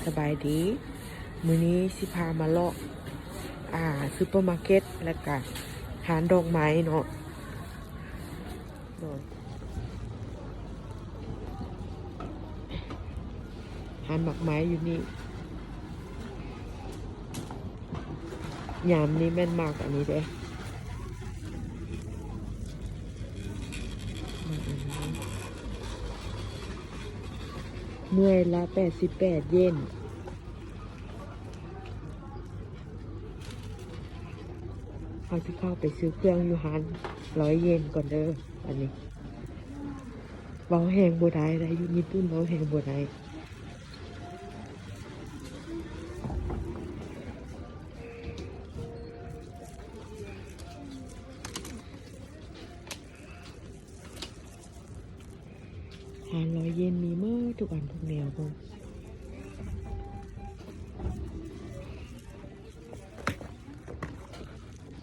ສະບາຍດີ ມື້ນີ້ຊິພາມາເລາະ ອ່າ ຊຸບເປີມາເກັດ ແລ້ວກະຮ້ານດອກໄມ້ເນາະ ໂດຍ ຮ້ານໝາກໄມ້ຢູ່ນີ້ ຍາມນີ້ແມ່ນໝາກອັນນີ້ເດ້ ໜ່ວຍລະແປດສິບແປດເຢນ. ເຮົາຊິເຂົ້າໄປຊື້ເຄື່ອງຢູ່ຮ້ານຮ້ອຍເຢນກ່ອນເດີ ອັນນີ້ ເວົ້າແຮງບໍ່ໄດ້ ໄດ້ຢູ່ຍີ່ປຸ່ນເວົ້າແຮງບໍ່ໄດ້. ຮ້ານຮ້ອຍເຢນມີໝົດທຸກອັນທຸກແນວເບິ່ງ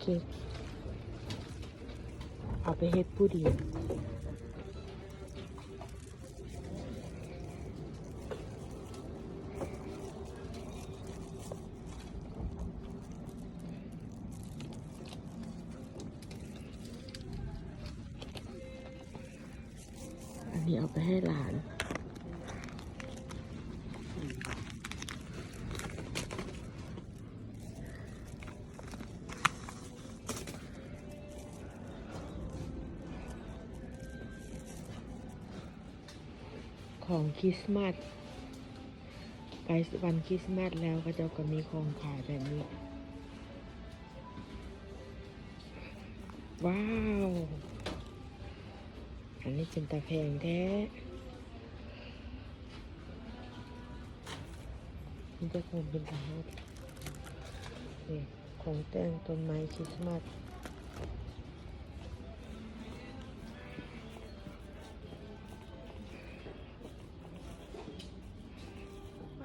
ເຄັກ ເອົາໄປເຮັດພຸດດີ. ອັນນີ້ເອົາໄປໃຫ້ຫຼານ ຂອງຄຣິສມາດ ໃກ້ວັນຄຣິສມາດແລ້ວ ເຂົາເຈົ້າກໍມີຂອງຂາຍແບບນີ້. ວ້າວ ອັນນີ້ເປັນຕາແພງແທ້ ມີແຕ່ຂອງເປັນຕາຮັກ ນີ້ ຂອງແຕ່ງຕົ້ນໄມ້ຄຣິສມາດ.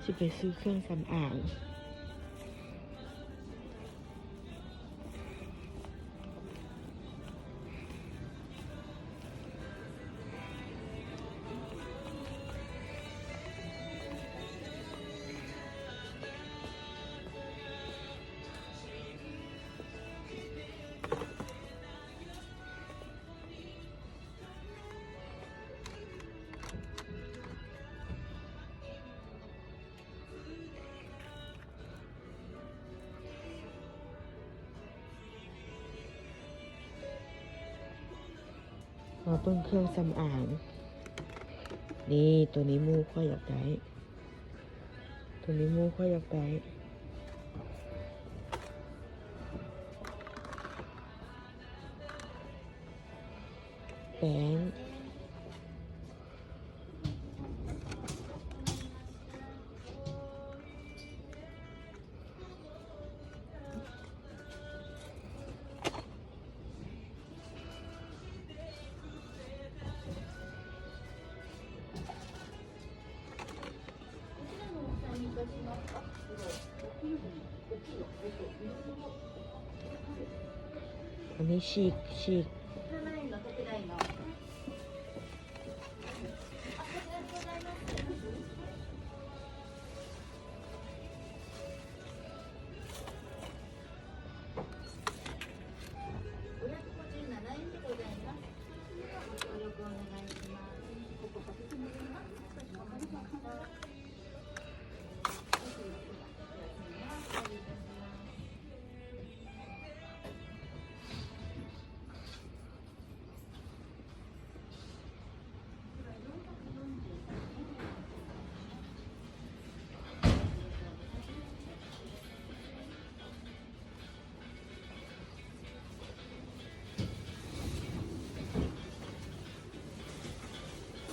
ຊິໄປຊື້ເຄື່ອງສຳອາງ. ມາເບິ່ງເຄື່ອງສຳອາງ ນີ້ ໂຕນີ້ໝູ່ຂ້ອຍຢາກໄດ້ ໂຕນີ້ໝູ່ຂ້ອຍຢາກໄດ້ ແປ້ງ. ອັນນີ້ສີກ ສີກ.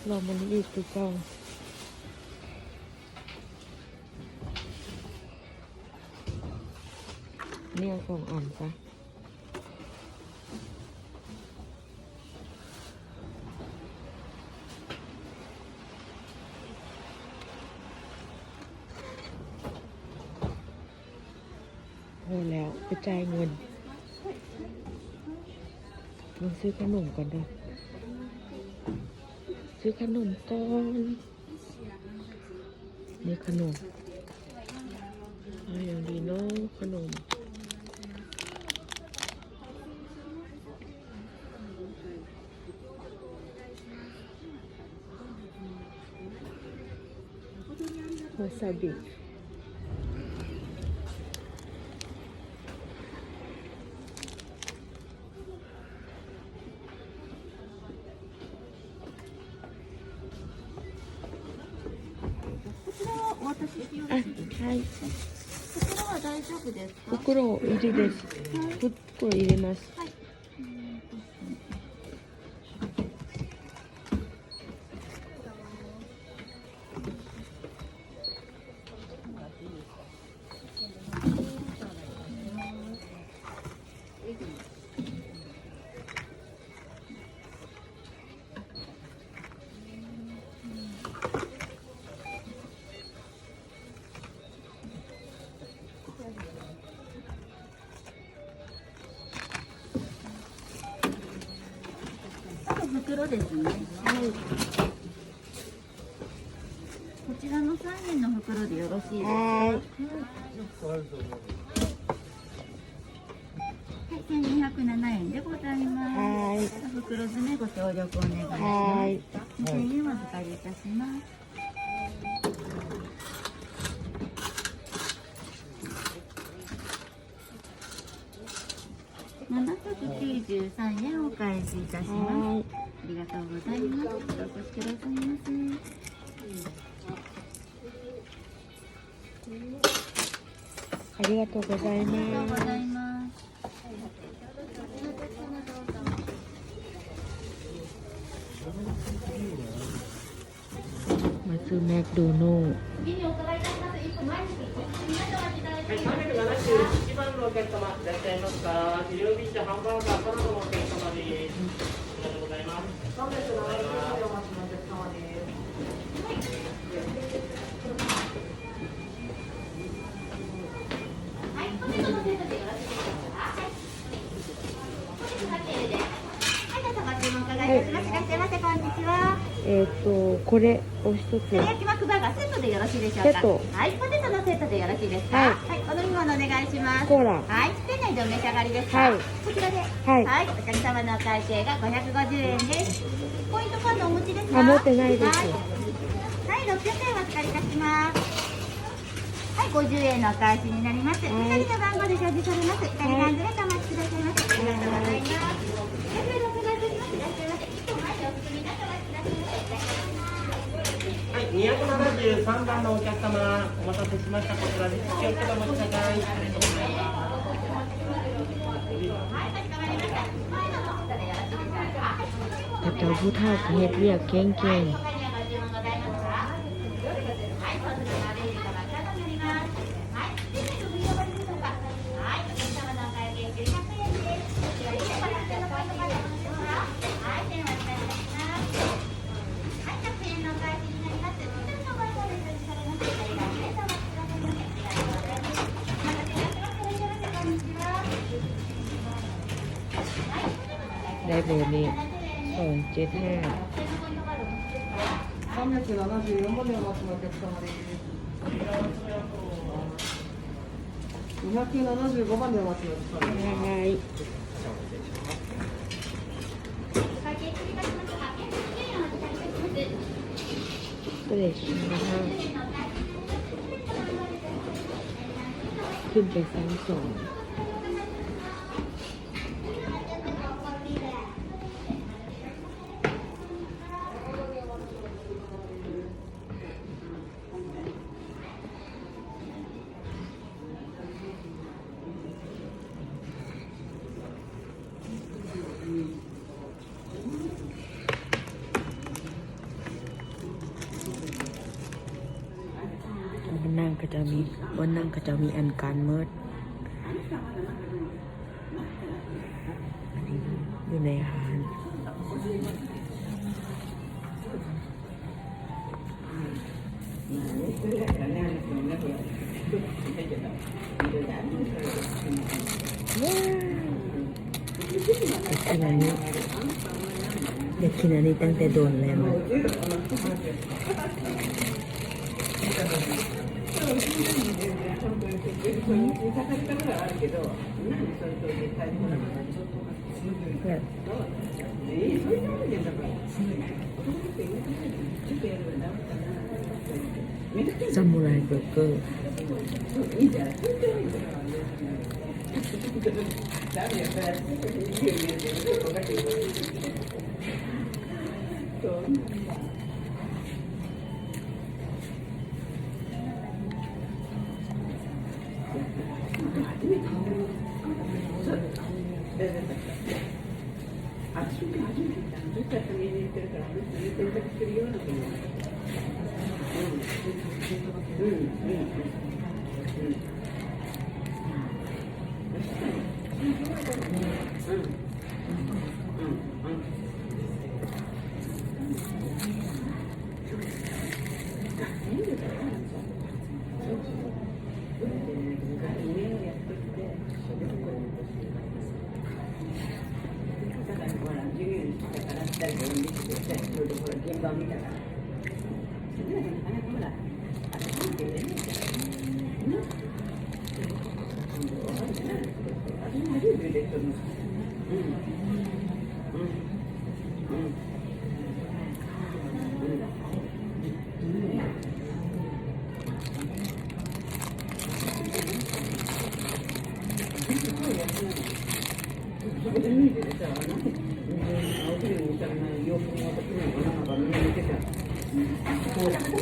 ລອງມັນອີກຄືເກົ່າ ນີ້ເອົາສອງອັນຊະ. ພໍແລ້ວ ໄປຈ່າຍເງິນ ມາຊື້ຂະໜົມກ່ອນເດີ ຊື້ຂະໜົມກ່ອນ ນີ້ຂະໜົມ. ຢ່າງດີເນາະ ຂະໜົມ ວາຊາບິ. こちらはお渡ししてよろしいですか？あ、はい。袋は大丈夫ですか？袋いるです。はい。袋入れます。はい。あと袋ですね。はい。こちらのさんえんの袋でよろしいですか？はい。はい、せんにひゃくななえんでございます。はい。袋詰めご協力お願いします。はい。にせんえんお預かりいたします。ななひゃくきゅうじゅうさんえんお返しいたします。はい。ありがとうございます。お越しくださいませ。ありがとうございます。ありがとうございます。まずマクドの。はい、さんびゃくななじゅういちばんのお客様いらっしゃいますか？郵便車ハンバーガーからのお客様です。こちらでございます。さんびゃくななじゅういちばんでお待ちのお客様です。はい、はい、はい。はい、どうぞご注文お伺いいたします。はい。いらっしゃいませ、こんにちは。えーっと、これお一つ。照り焼きマックバーガーセットでよろしいでしょうか？セット。はい、ポテトのセットでよろしいですか？はい。はい、お飲み物お願いします。コーラ。はい、店内でお召し上がりですか？はい。こちらで。はい。はい、お客様のお会計がごひゃくごじゅうえんです。ポイントカードお持ちですか？あ、持ってないです。はい。はい、ろっぴゃくえんお預かりいたします。 はい、ごじゅうえんのお返しになります。はい。左の番号で表示されます。左側にお待ちくださいませ。ありがとうございます。はい、にひゃくななじゅうさんばんのお客様、お待たせしました。こちらでお持ちください。 ຂະເຈົ້າຜູ້ເຖົ້າເຮັດວຽກເກັ່ງໆ. ໄດ້ເບີນີ້ ສອງເຈັດຫ້າ. ສາມຮ້ອຍເຈັດສິບຫ້າ ຂຶ້ນໄປຊັ້ນສອງ. ບ່ອນນັ່ງເຂົາເຈົ້າມີ ບ່ອນນັ່ງເຂົາເຈົ້າມີອັນກັນໝົດ. ອັນນີ້ຢູ່ໃນຮ້ານ. ຢາກກິນອັນນີ້ ຢາກກິນອັນນີ້ຕັ້ງແຕ່ດົນແລ້ວ. ອືມ ເປັນうん、見たかったらあるけど、何それと絶対来なかった。そうだよね。そうだよね。サムライブック。いいんじゃない？それでもいいんだから、別に。ダメよ、それは。そうなんだ。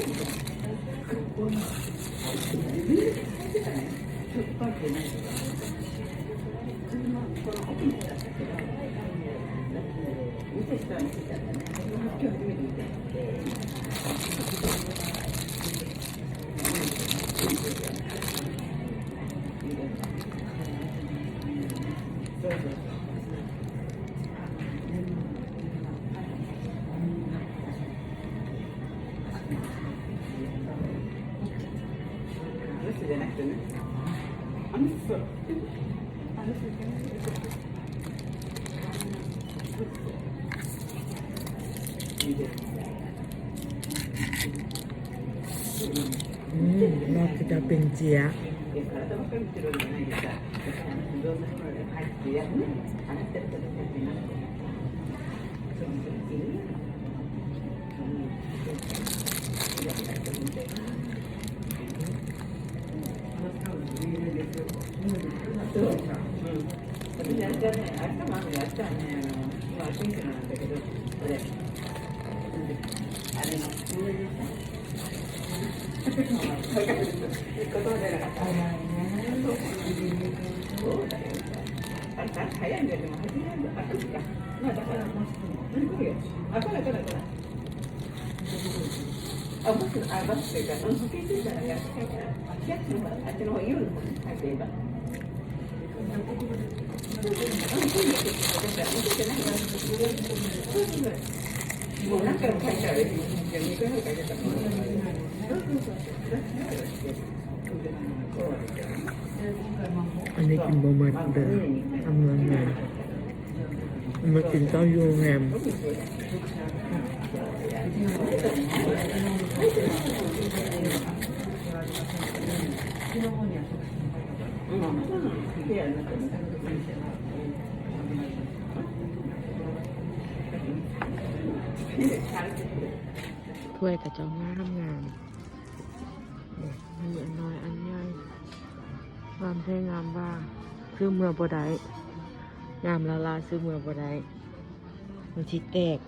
ອືມ ມັກຈະເປັນເຈຍ. ອັນນີ້ກິນບໍ່ໝົດເດີ ທຳງານງານ ມາກິນເຂົ້າຢູ່ໂຮງແຮມ. ຖ້ວຍຂະເຈົ້າງາມໆ ນີ້ ມີອັນນ້ອຍອັນໃຫຍ່ ງາມແທ້ງາມວ່າ ຊື້ເມືອບໍ່ໄດ້ ງາມລ້າໆ ຊື້ເມືອບໍ່ໄດ້ ມັນຊິແຕກ.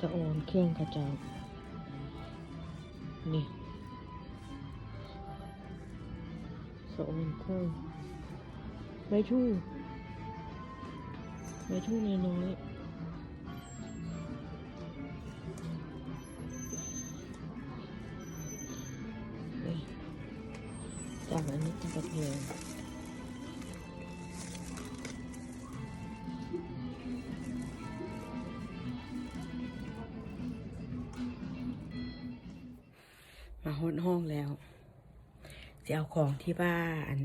ສະອອນເຄື່ອງເຂົາເຈົ້າ ນີ້ ສະອອນເຄື່ອງ ໃບທູ່ ໃບທູ່ນ້ອຍໆ ນີ້ ຈາກອັນນີ້ກໍແພງ. ມາຮອດຫ້ອງແລ້ວ ຊິເອົາຂອງທີ່ວ່າ ອັນ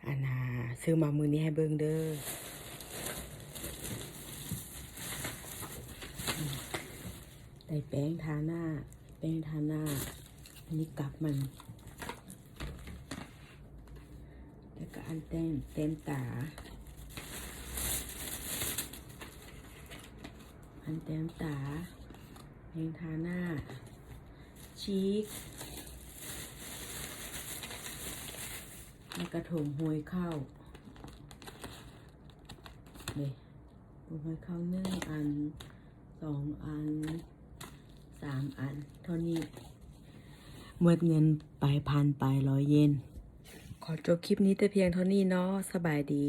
ອັນ ອ່າ ຊື້ມາມື້ນີ້ໃຫ້ເບິ່ງເດີ. ໄດ້ແປ້ງທາໜ້າ ແປ້ງທາໜ້າ ອັນນີ້ກັບມັນ ແລ້ວກໍອັນແຕ້ມ ແຕ້ມຕາ ອັນແຕ້ມຕາ ແປງທາໜ້າ ຊີກ ແລ້ວກໍຖົງໂຮຍເຂົ້າ ເດ້ ຖົງໂຮຍເຂົ້າໜຶ່ງອັນ ສອງອັນ ສາມອັນ ເທົ່ານີ້ ໝົດເງິນໄປພັນປາຍຮ້ອຍເຢນ. ຂໍຈົບຄລິບນີ້ແຕ່ພຽງເທົ່ານີ້ເນາະ ສະບາຍດີ.